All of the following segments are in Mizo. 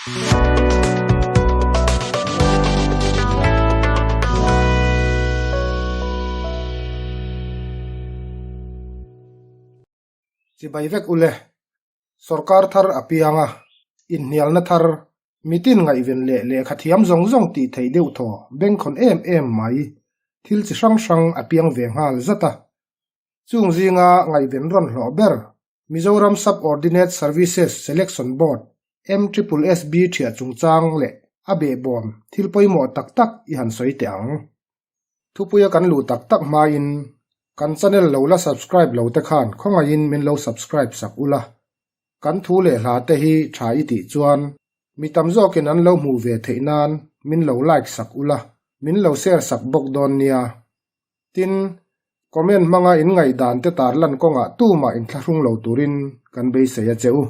Chibai vek ule, sorkar thar a piang a, inhnialna thar, mitin ngaihven leh lehkha thiam zawng zawng tih theih deuh thaw bengkhawn em em mai, thil chi hrang hrang a piang ve nghal zat a. Chung zinga ngaihven rawn hlawh ber Mizoram Sub-Ordinate Services Selection Board, MSSB thiah chungchang leh a behbawm thil pawimawh tak tak i han sawi teh ang. Thupuia kan luh tak tak hmain kan channel lo la subscribe lo te khan khawngaihin min lo subscribe sak ula. Kan thu leh hla te hi tha i tih chuan mi tam zawkin an lo hmuh ve theih nan min lo like sak ula, min lo share sak bawk dawn nia. Tin, comment hmanga in ngaihdan te tarlan kawngah tumah inthlahrung lo turin kan beisei a che u.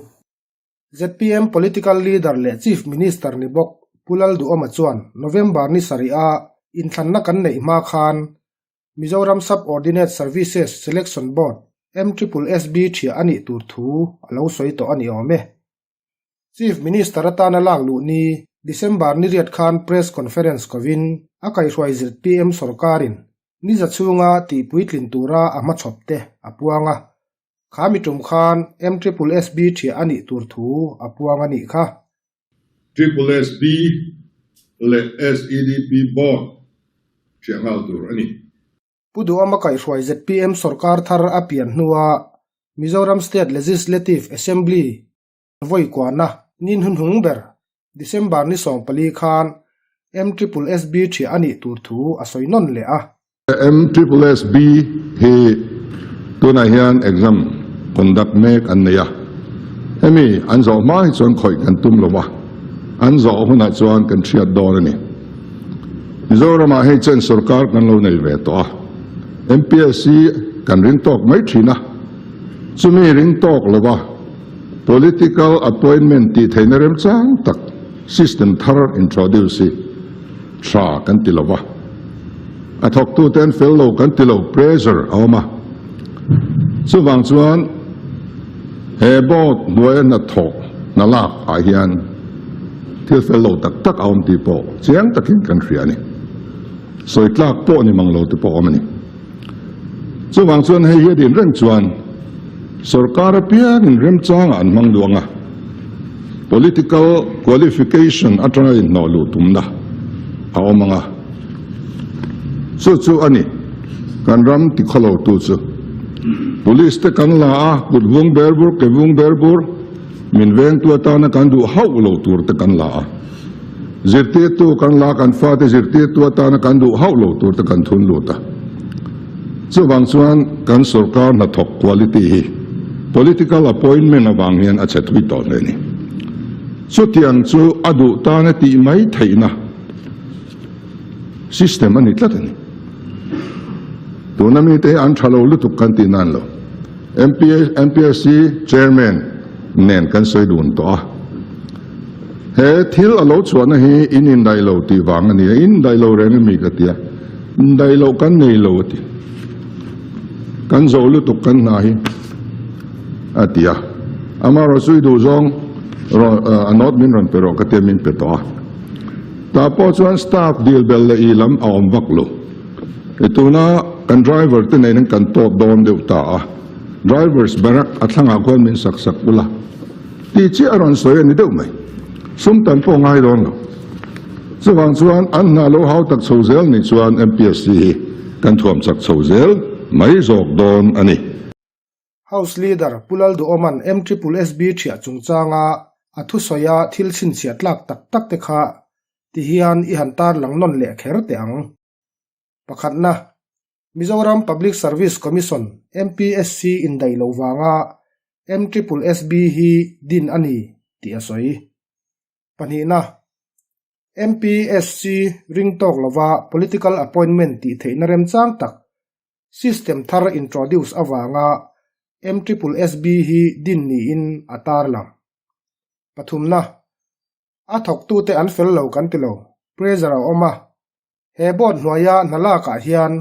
Zpm Political Leader leh Chief Minister ni bawk Pu Lalduhawma chuan November ni sarih a inthlanna kan neih hma khan Mizoram Sub-Ordinate Services Selection Board, MSSB, thiah a nih tur thu a lo sawi tawh a ni awm e. Chief Minister atana lak luh ni December ni riat khan Press Conference kovin a kaihhruai zpm sorkarin ni za chhunga tihpuitlin tura a hmachhawp te a puang a. Kha mi tum khan MSSB thiah a nih tur thu a puang a nih kha. Triple SB leh SEDP Board thiah nghal tur a ni. Pu Duhama kaihhruai zpm sorkar thar a pian hnua Mizoram State Legislative Assembly vawi kuahna nin hunhung ber December ni 14 khan MSSB thiah a nih tur thu a sawi nawn leh a. MSSB hi tunah hian exam conduct mek an nei a, hemi an zawh hma hi chuan khawih kan tum lo va, an zawh hunah chuan kan hriat dawn a ni. Mizoramah hei chen sorkar kan lo nei ve tawh a, MPSC kan ring tawk mai thin a, chumi ring tawk lova political appointment tih theihna remchang tak system thar introduce hi tha kan ti lova, a thawktute an fel lo kan ti lo, pressure a awm a, chuvang chuan he board hnuaia hnathawk hna lak ah hian Thil fel lo tak tak a awm tih pawh chiang takin kan hria a ni. Sawi tlak pawh ni mang lo te pawh a awm a ni. Chuvang chuan hei hi a din reng chuan sorkar apiangin remchangah an hmang duang a, political qualification atanga inhnawh luh tumna a awm ang a. Chu chu a ni kan ram tikhawlo tu chu. Police te kan la a, kut vung ber bur, ke vung ber bur, Min vengtu atana kan duh hauh lo tur te kan la a, zirtirtu kan la a, kan fate zirtirtu atana kan duh hauh lo tur te kan thun lut a. Chuvang chuan kan sorkar hnathawk quality hi political appointment avang hian a chhe thui tawh hle a ni. Chutiang chu a duh tana tih mai theihna system a ni tlat a ni. Tuna mite hi an tha lo lutuk kan tih nan lo. MPSC Chairman nen kan sawi dun tawh a. He thil a lo chhuahna hi in indaih lo tih vang a ni a, in indaih lo reng a mi ka ti a, indaih loh kan nei lo a ti. Kan zo lutuk kan hna hi a ti a. Amaherawhchu i duh zawng a note min rawn pe rawh ka tia min pe tawh a. Tah pawh chuan staff dil bel leh i lam a awm vak lo. I tuna kan driver te nen kan tawt dawn deuh ta a, drivers barrack a thlangah khuan min sak sak ula tih chiah a rawn sawi a ni deuh mai. Sum tam pawh ngai dawn lo. Chuvang chuan an hna lo hau tak chho zel nih chuan MPSC hi kan thuam chak chho zel mai zawk dawn a ni. House Leader Pu Lalduhawma'n MSSB thiah chungchanga a thusawia thil chhinchhiah tlak tak tak te kha ti hian i han tarlang nawn leh kher teh ang. Pakhatna, Mizoram Public Service Commission, MPSC, indaih loh vanga MSSB hi din a ni tih a sawi. Pahnihna, MPSC ring tawk lova political appointment tih theihna remchang tak System thar introduce avanga MSSB hi din niin a tarlang. Pathumna, A thawktute an fel lo kan ti lo, pressure a awm a. He board hnuaia hna lakah hian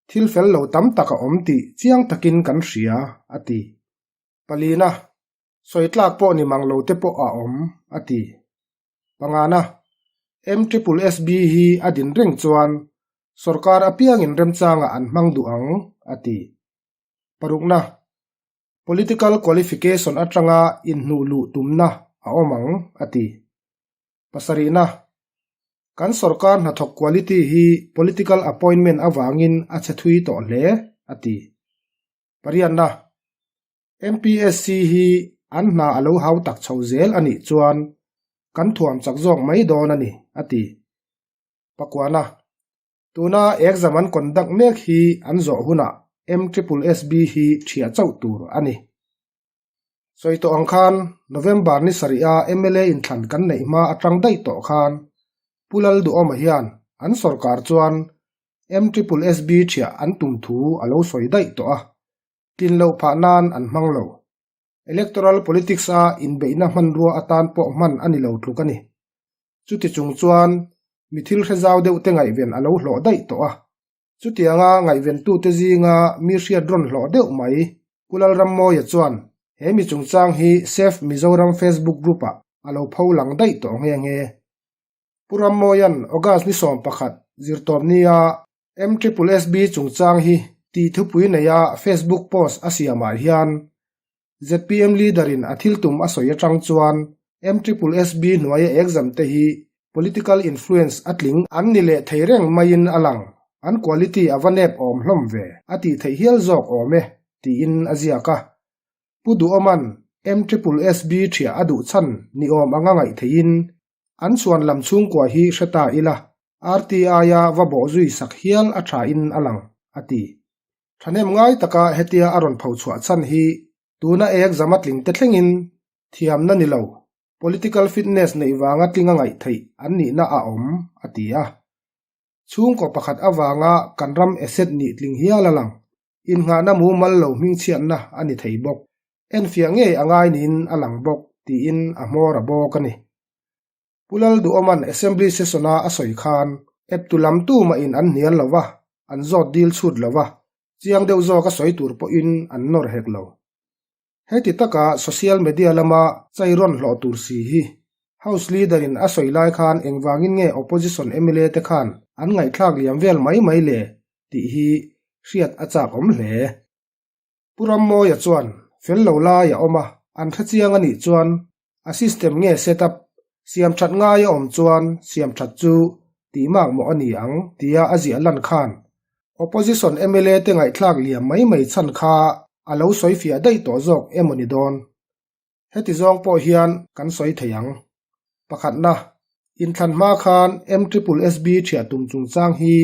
thil fel lo tam tak a awm tih chiang takin kan hria, a ti. Palina, Sawi tlak pawh ni mang lo te pawh a awm, a ti. Pangana, MSSB hi a din reng chuan sorkar apiangin remchangah an hmang duh ang, a ti. Parukna, Political qualification atanga inhnuh luh tumna a awm ang, a ti. Pasarihna, Kan sorkar hnathawk quality hi political appointment avangin a chhe thui tawh hle, a ti. Pariatna, MPSC hi an hna a lo hau tak chho zel a nih chuan kan thuam chak zawk mai dawn a ni, a ti. Pakuana, Tuna exam an conduct mek hi an zawh hunah MSSB hi ṭhiah chauh tur a ni. Sawi tawh ang khan November ni sarih a mla inthlan kan neih hma aṭang daih tawh khan Pu Lalduhawma hian an sorkar chuan MSSB ṭhiah an tum thu a lo sawi daih tawh a, tlin loh phah nan an hmang lo. Electoral politics a inbeihna hmanrua atan pawh hman a ni lo tluk a ni. Chuti chung chuan mi thil hre zau deuh te ngaihven a lo hlawh daih tawh a. Chutianga ngaihventute zinga mi hriat rawn hlawh deuh mai Pu Lalrammawia chuan he mi chungchang hi Save Mizoram Facebook group-ah a lo pho lang daih tawh nghe nghe. Pu Rammawia'n August ni 11 zirtawpnia MSSB chungchang hi tih thupui neia Facebook post a siamah hian zpm leader-in a thil tum a sawi atang chuan MSSB hnuaia exam te hi political influence a tling an ni leh thei reng maiin a lang, an quality a va nep awm hlawm ve a tih theih hial zawk awm e tiin a ziak a. Pu Duhawma'n MSSB ṭhiah a duh chhan ni awm anga ngaih theihin An chhuan lam chhungkua hi hre ta ila, RTI-a va bawh zui sak hial a thain a lang, a ti. Thahnem ngai taka hetia a rawn pho chhuah chhan hi tuna ek zama tling te thlengin thiamna ni lo, political fitness neih vanga tlinga ngaih theih an nihna a awm, a ti a. Chhungkaw pakhat avanga kan ram asset nih tling hial a lang, Innghahna mumal lo hmingchhiatna a ni thei bawk. Enfiah ngei a ngai niin a lang bawk, tiin a hmawr a bawk a ni. Pu Lalduhawma'n Assembly Session-a a sawi khan eptu lam tumahin an hnial lo va, an zawt dil chhut lo va, chiang deuh zawk a sawi tur pawhin an nawr hek lo. Heti taka social media lama chai rawn hlawh tur si hi House Leader in a sawi lai khan engvangin nge Opposition mla te khan an ngaihthlak liam vel mai mai le tih hi hriat a chak awm hle. Pu Rammawia chuan fel lo lai a awm a, an hre chiang a nih chuan a system nge set up siam that ngai a awm chuan siam that chu tih mak mawh a ni ang tia a ziah lan khan Opposition mla te ngaihthlak liam mai mai chhan kha a lo sawi fiah daih tawh zawk emaw ni dawn. Heti zawng pawh hian kan sawi thei ang. Pakhatna, inthlan hma khan MSSB thiah tum chungchang hi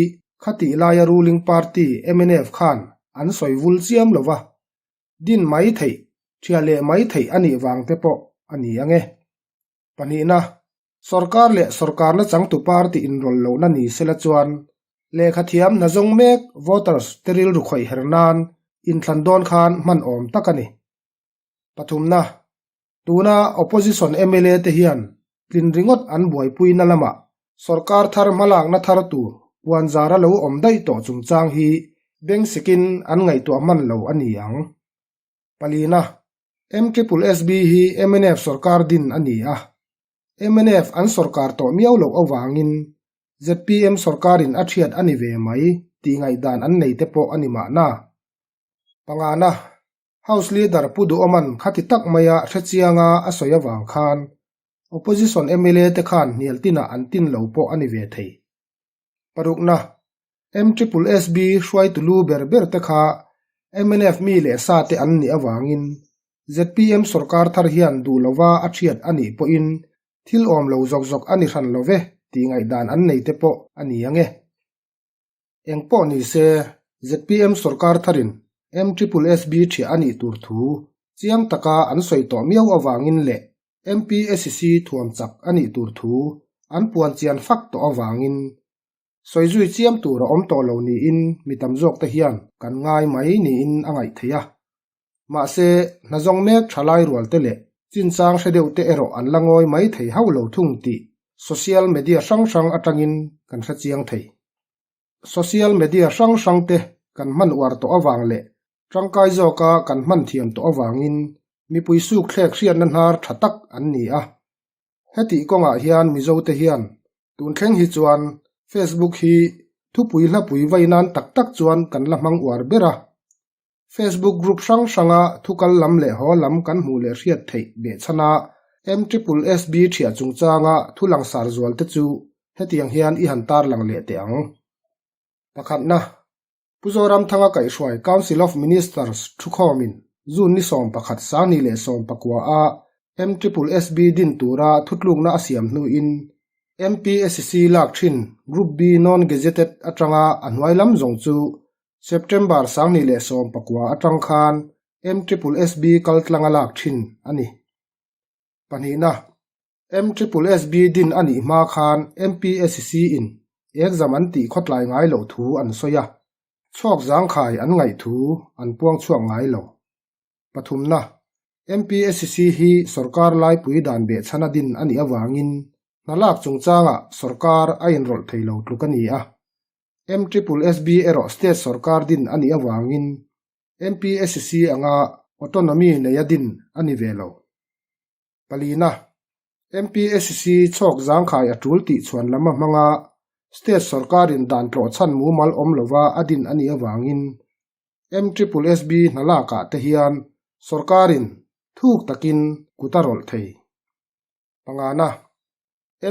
khatih laia ruling party mnf khan an sawi vul chiam lo va, din mai theih, thiah leh mai theih a nih vang te pawh a ni ang e. Pahnihna, Sorkar leh sorkarna changtu party inrawlh lohna ni sela chuan lehkha thiam hna zawng mek voters te rilru khawih her nan inthlan dawn khan hman awm tak a ni. Pathumna, Tuna opposition mla te hian tlin ringawt an buaipuina lamah sorkar thar hmalakna thar tur puanzara lo awm daih tawh chungchang hi bengsikin an ngaihtuah hman lo a ni ang. Palina, MSSB hi mnf sorkar din a ni a, mnf an sorkar tawh miau loh avangin zpm sorkarin a thiat a ni ve mai tih ngaihdan an nei te pawh a ni mahna. Pangana, House Leader Pu Duhawman khati tak maia hrechianga a sawi avang khan Opposition mla te khan hnial tinah an tin lo pawh a ni ve thei. Parukna, MSSB hruaitu lu ber ber te kha mnf mi leh sa te an nih avangin zpm sorkar thar hian duh lova a thiat a nih pawhin thil awm lo zawk zawk a ni hran lo ve tih ngaihdan an nei te pawh a ni ang e. Eng pawh ni se, zpm sorkar tharin MSSB thiah a nih tur thu chiang taka an sawi tawh miau avangin leh MPSC thuam chak a nih tur thu an puan chian fak tawh avangin sawi zui chiam tur a awm tawh lo niin mi tam zawk te hian kan ngai mai niin a ngaih theih a. Mahse, hna zawng mek tha lai rual te leh chinchang hre deuh te erawh an la ngawi mai thei hauh lo thung tih social media hrang hrang atangin kan hre chiang thei. Social media hrang hrang te kan hman uar tawh avang leh tangkai zawka kan hman thiam tawh avangin mipui suk thlek hriatna hnar tha tak an ni a. Hetih kawngah hian Mizote hian tun thleng hi chuan Facebook hi thupui hlapui vai nan tak tak chuan kan la hmang uar ber a. Facebook group hrang hranga thu kal lam leh haw lam kan hmuh leh hriat theih behchhana MSSB ṭhiah chungchanga thu langsar zual te chu hetiang hian i han tarlang leh teh ang. Pakhatna, Pu Zoramthanga kaihhruai Council of Ministers thukhawmin June ni 11 2019 a MSSB din tura thutlukna a siam hnuin MPSC lak thin Group B Non-Gazetted atanga a hnuai lam zawng chu September 2019 atang khan MSSB kaltlanga lak thin a ni. Pahnihna, MSSB din a nih hma khan MPSC in exam an tih khawtlai ngai loh thu an sawi a, chhuak zangkhai an ngaih thu an puang chhuak ngai lo. Pathumna, MPSC hi sorkar laipui dan behchhana din a nih avangin hna lak chungchangah sorkar a inrawlh thei lo tluk a ni a. MSSB erawh state sorkar din a nih avangin MPSC anga autonomy neia din a ni ve lo. Palina, MPSC chhawk zangkhai a tul tih chhuan lam a hmang a, state sorkarin dan tlawhchhan mumal awm lova a din a nih avangin MSSB hna lakah te hian sorkarin thuk takin kut a rawlh thei. Pangana,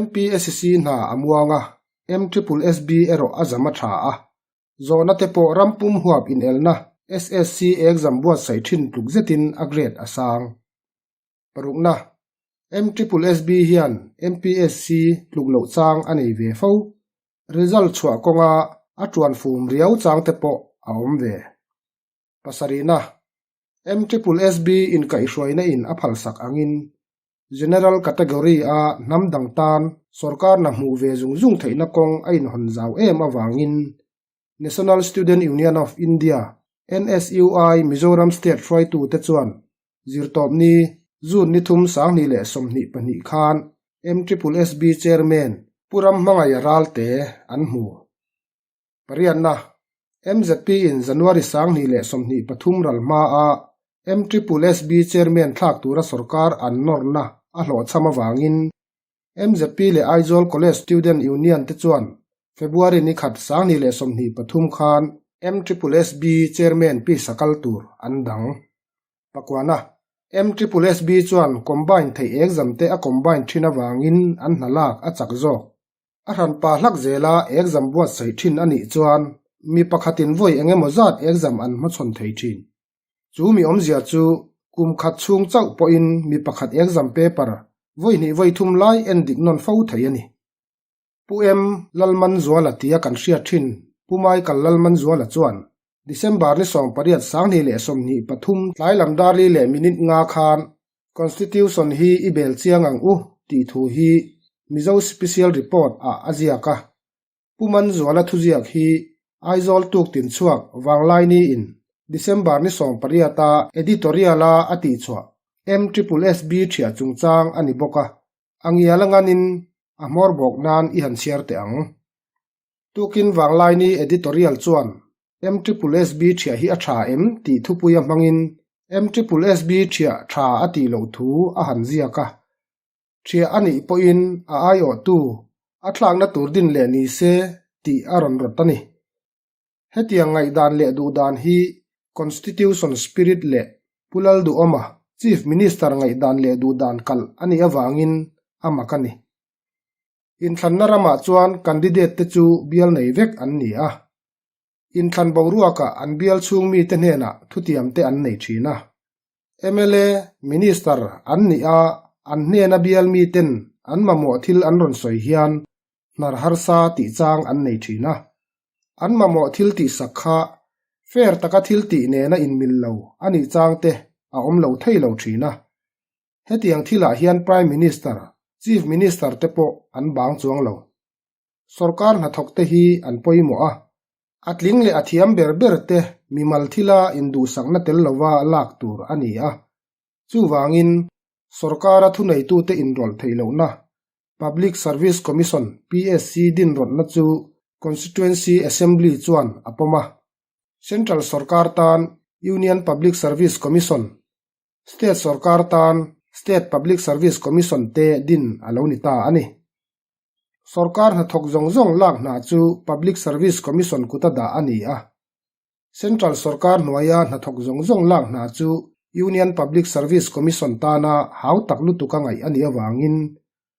MPSC hna a muang a, MSSB erawh a zam a tha a, Zawhna te pawh ram pum huap inelna SSC exam buatsaih thin tluk zetin a grade a sang. Parukna, MSSB hian MPSC tluk loh chang a nei ve fo. Result chhuah kawnga a tuan fum riau chang te pawh a awm ve. Pasarihna, MSSB inkaihhruaina in a phalsak angin General Category a hnam dang tan sorkar hna hmuh ve zung zung theihna kawng a inhawn zau em avangin National Student Union of India, NSUI, Mizoram State hruaitute chuan Zirtawpni, June ni thum 2022 khan MSSB Chairman Pu Ramhmangaia Ralte an hmu. Pariatna, MZP in January 2023 ral hmaa MSSB Chairman thlak tura sorkar an nawrna a hlawhchham avangin MZP leh Aizawl College Student Union te chuan February ni khat 2023 khan MSSB Chairman pisa kal tur an dang. Pakuana, MSSB chuan combine theih exam te a combine thin avangin an hna lak a chak zawk. A hranpa hlak zela exam buatsaih thin a nih chuan mi pakhatin vawi eng emaw zat exam an hmachhawn thei thin. Chu mi awmzia chu kum khat chhung chauh pawhin mi pakhat exam paper vawi hnih vawi thum lai en dik nawn fo thei a ni. Pu M. Lalmanzuala tia kan hriat thin Pu Michael Lalmanzuala chuan December ni 18 2023 tlai lam darli leh minute nga khan Constitution hi i bel chiang ang u tih thu hi Mizo Special Report ah a ziak a. Pu Manzuala thuziak hi Aizawl tuk tin chhuak Vanglaini in December ni 18 a editorial a a tihchhuah MSSB ṭhiah chungchang a ni bawk a, a ngial a nganin a hmawr bawk nan i han chhiar teh ang. Tukin Vanglaini editorial chuan MSSB ṭhiah hi a ṭha em tih thupuia hmangin MSSB ṭhiah ṭha a tih loh thu a han ziak a. Ṭhiah a nih pawhin a aiawhtu a thlakna tur din leh ni se tih a rawn rawt a ni. Hetiang ngaihdan leh duhdan hi Constitution spirit leh Pu Lalduhawma, Chief Minister ngaihdan leh duhdan kalh a nih avangin a mak a ni. Inthlanna ramah chuan candidate te chu bial nei vek an ni a. Inthlan boruakah an bial chhung mite hnenah thutiam te an nei thin a. Mla, Minister an nih a, an hnena bial miten an mamawh thil an rawn sawi hian hnar harsa tih chang an nei thin a. An mamawh thil tihsak kha fair taka thil tih nena inmil lo a nih chang te a awm lo thei lo thin a. Hetiang thilah hian Prime Minister, Chief Minister te pawh an bang chuang lo. Sorkar hnathawk te hi an pawimawh a, a tling leh a thiam ber ber te mimal thila induhsakna tel lova lak tur a ni a. Chuvangin, sorkara thuneitute inrawlh theih lohna Public Service Commission, PSC, dinrawlhna chu Constituency Assembly chuan a pawm a. Central sorkar tan Union Public Service Commission, State sorkar tan State Public Service Commission te din a lo ni ta a ni. Sorkar hnathawk zawng zawng lak hna chu Public Service Commission kuta dah a ni a. Central sorkar hnuaia hnathawk zawng zawng lak hna chu Union Public Service Commission tana hau tak lutuk a ngaih a nih avangin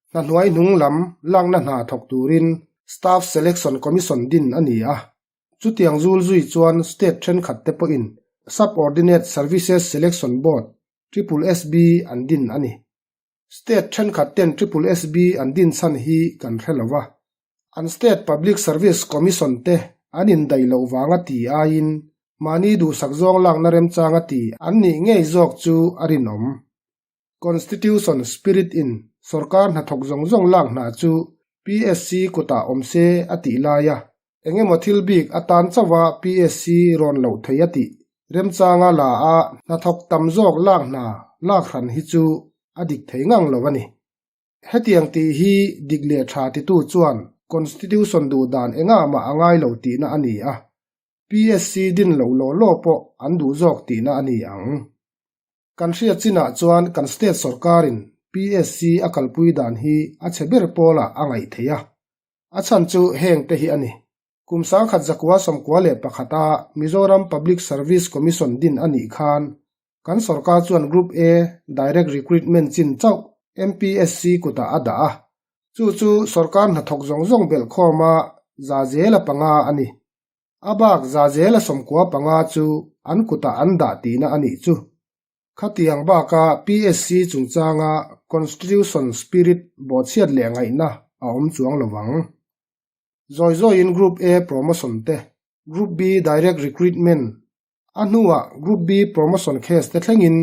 hna hnuai hnung lam lakna hna thawk turin Staff Selection Commission din a ni a. Chutiang zul zui chuan state thenkhat te pawhin Sub-Ordinate Services Selection Board, Triple SB, an din a ni. State thenkhat ten Triple SB an din chhan hi kan hre lo va, an State Public Service Commission te an indaih loh vanga ti aiin mahni duhsak zawng lakna remchanga ti an nih ngei zawk chu a rinawm. Constitution spirit in sorkar hnathawk zawng zawng lak hna chu PSC kutah awm se a tih lai a, Engemaw thil bik atan chauha PSC rawn loh thei a tih remchanga la a hnathawk tam zawk lak hna lak hran hi chu a dik thei ngang lo a ni. Hetiang tih hi dik leh tha titu chuan Constitution duh dan engah mah a ngai lo tihna a ni a, PSC din loh law law pawh an duh zawk tihna a ni ang. Kan hriat chinah chuan kan state sorkarin PSC a kalpui dan hi a chhe ber pawlah a ngaih theih a. A chhan chu heng te hi a ni. Kum 1991 a Mizoram Public Service Commission din a nih khan kan sorkar chuan Group A Direct Recruitment chin chauh MPSC kutah a dah a. Chu chu sorkar hnathawk zawng zawng belhkhawma zazela panga a ni. A bak zazela 95 chu an kutah an dah tihna a nih chu. Khatiang baka PSC chungchanga Constitution spirit bawhchhiat leh ngaihna a awm chuang lo vang. Zawi zawiin Group A promotion te, Group B direct recruitment, a hnuah Group B promotion case te thlengin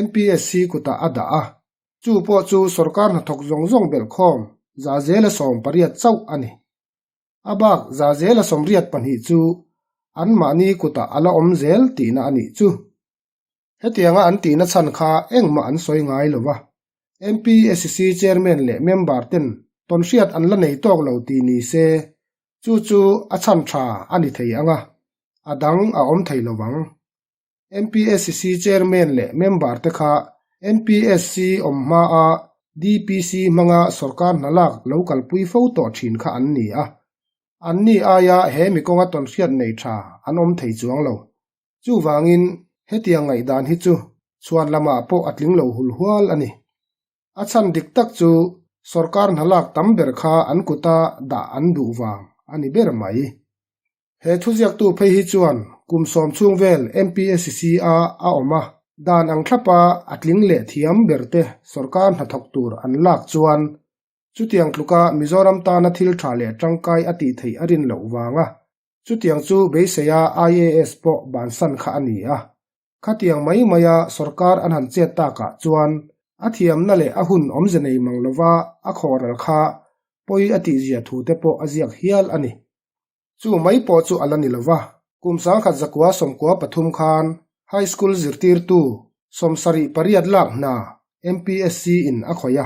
MPSC kutah a dah a, chu pawh chu sorkar hnathawk zawng zawng belhkhawm 80% chauh a ni. A bak 82% chu anmahni kutah a la awm zel tihna a nih chu. Hetianga an tihna chhan kha engmah an sawi ngai lo va, MPSC chairman leh member ten tawnhriat an la nei tawk lo tih ni se, chu chu a chhan tha a ni thei ang a, a dang a awm thei lo vang. MPSC chairman leh member te kha MPSC awm hmaa DPC hmanga sorkar hna lak lo kalpui fo tawh thin kha an ni a, anni aia he mikawnga tawnhriat nei tha an awm thei chuang lo. Chuvangin, hetiang ngaihdan hi chu chhuan lamah pawh a tling lo hul hual a ni. A chhan dik tak chu sorkar hna lak tam ber kha an kuta dah an duh vang a ni ber mai. He thuziaktu phei hi chuan kum sawm chhung vel MPSC a a awm a, dan ang thlapa a tling leh thiam berte sorkar hnathawk tur an lak chuan chutiang tluka Mizoram tana thil tha leh tangkai a tih theih a rin loh vanga Chutiang chu beiseia IAS pawh bansan kha a ni a. Khatiang mai maia sorkar an han chet takah chuan a thiamna leh a hun awmze nei mang lova a khawhral kha pawi a tihzia thute pawh a ziak hial a ni. Chu mai pawh chu a la ni lova, kum 1993 khan High School zirtirtu 78 lak hna MPSC in a khawih a.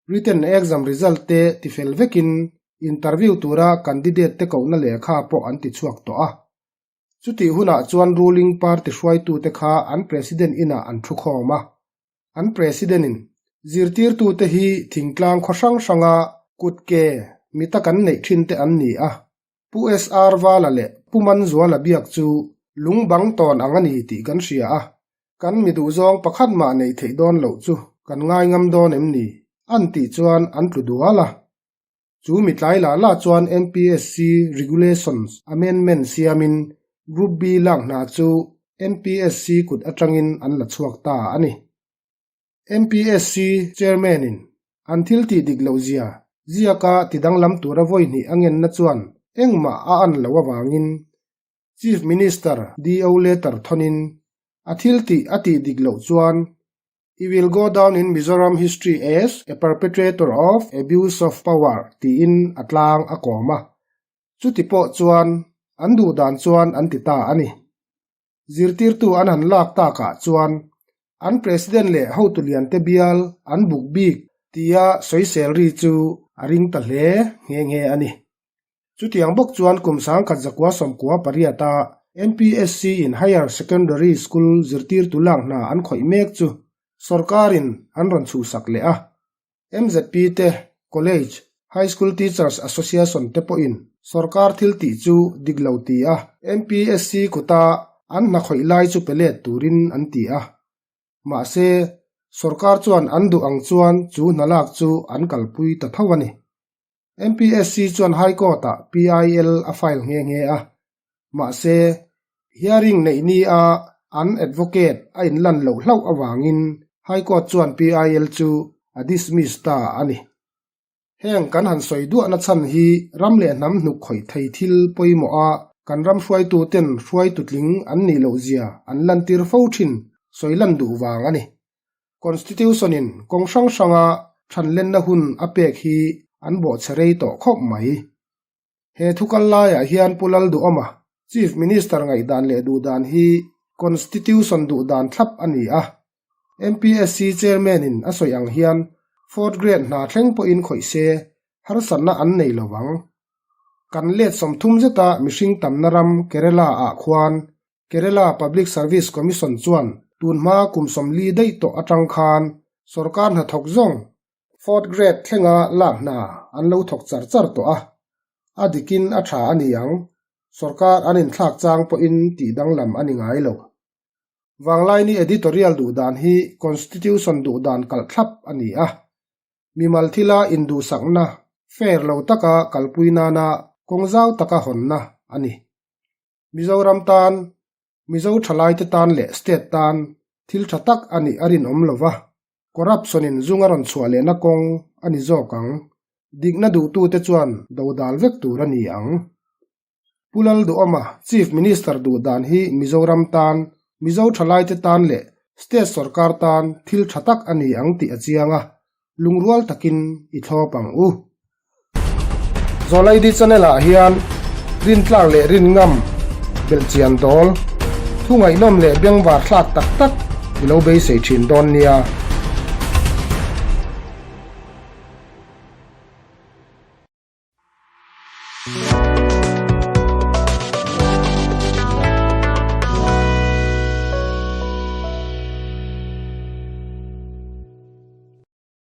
Written exam result te tifel vekin interview tura candidate te kohna lehkha pawh an ti chhuak tawh a. Chutih hunah chuan ruling party hruaitute kha an president inah an thu khawm a. An president in zirtirtute hi thingtlang khaw hrang hranga kut ke mita kan neih thin te an ni a. Pu SR Vala leh Pu Manzuala biak chu lung bang tawn ang a ni tih kan hria a, kan mi duhzawng pakhat mah neih theih dawn loh chu kan ngai ngam dawn em ni? An tih chuan an tlu dual a. Chu mi tlai lah lah chuan MPSC Regulations Amendment siamin Group B lak hna chu MPSC kut atangin an la chhuak ta a ni. MPSC Chairman-in an thil tih dik loh zia ziaka tidanglam tura vawi hnih a ngenna chuan engmah a an loh avangin Chief Minister DO letter thawnin a thil tih a tih dik loh chuan He will go down in Mizoram history as a perpetrator of abuse of power tiin a tlang a kawm a. Chuti pawh chuan an duh dan chuan an ti ta a ni. Zirtirtu an han lak takah chuan an President leh hotu liante bial an buk bik tia sawisel ri chu a ring ta hle nghe nghe a ni. Chutiang bawk chuan kum 1998 a MPSC in Higher Secondary School zirtirtu lak hna an khawih mek chu. Sorkarin an rawn chhuhsak leh a. MZP te, College, High School Teachers Association te pawhin sorkar thil tih chu dik lo ti a, MPSC kuta an hna khawih lai chu pe let turin an ti a. Mahse, sorkar chuan an duh ang chuan chu hna lak chu an kalpui ta tho a ni. MPSC chuan High Court-ah PIL a file nghe nghe a, mahse, hearing neih nia an advocate a inlan loh hlauh avangin High Court chuan PIL chu a dismiss ta a ni. Heng kan han sawi duahna chhan hi ram leh hnam hnuk khawih thei thil pawimawha kan ram hruaituten hruaitu tling an nih loh zia an lantir fo thin sawi lan duh vang a ni. Constitution-in kawng hrang hranga thanlenna hun a pek hi an bawhchhe rei tawh khawp mai. He thu kal laiah hian Pu Lalduhawma, Chief Minister ngaihdan leh duhdan hi Constitution duhdan thlap a ni a. MPSC Chairman-in a sawi ang hian Fourth Grade hna thleng pawhin khawih se harsatna an nei lo vang. Kan let 30 zeta mihring tamna ram Kerala-ah khuan Kerala Public Service Commission chuan tunhma kum 40 daih tawh atang khan sorkar hnathawk zawng fourth grade thlenga lak hna an lo thawk char char tawh a, a dikin a tha a ni ang, sorkar an inthlak chang pawhin tih danglam a ni ngai lo. Vanglaini editorial duhdan hi Constitution duhdan kalh thlap a ni a, mimal thila induhsakna fair lo taka kalpui nana kawng zau taka hawnna a ni. Mizoram tan, Mizo thalaite tan leh state tan thil tha tak a nih a rinawm lo va, corruption in zung a rawn chhuah lehna kawng a ni zawk ang. Dikna duhtute chuan dodal vek tur a ni ang. Pu Lalduhawma, Chief Minister duh dan hi Mizoram tan, Mizo thalaite tan leh state sorkar tan thil tha tak a ni ang tih a chiang a, Lungrual takin i thlawp ang u. Zawlaidi channel ah hian rintlak leh rinngam belhchian dawl, thu ngaihnawm leh bengvar thlak tak tak i lo beisei thin dawn nia.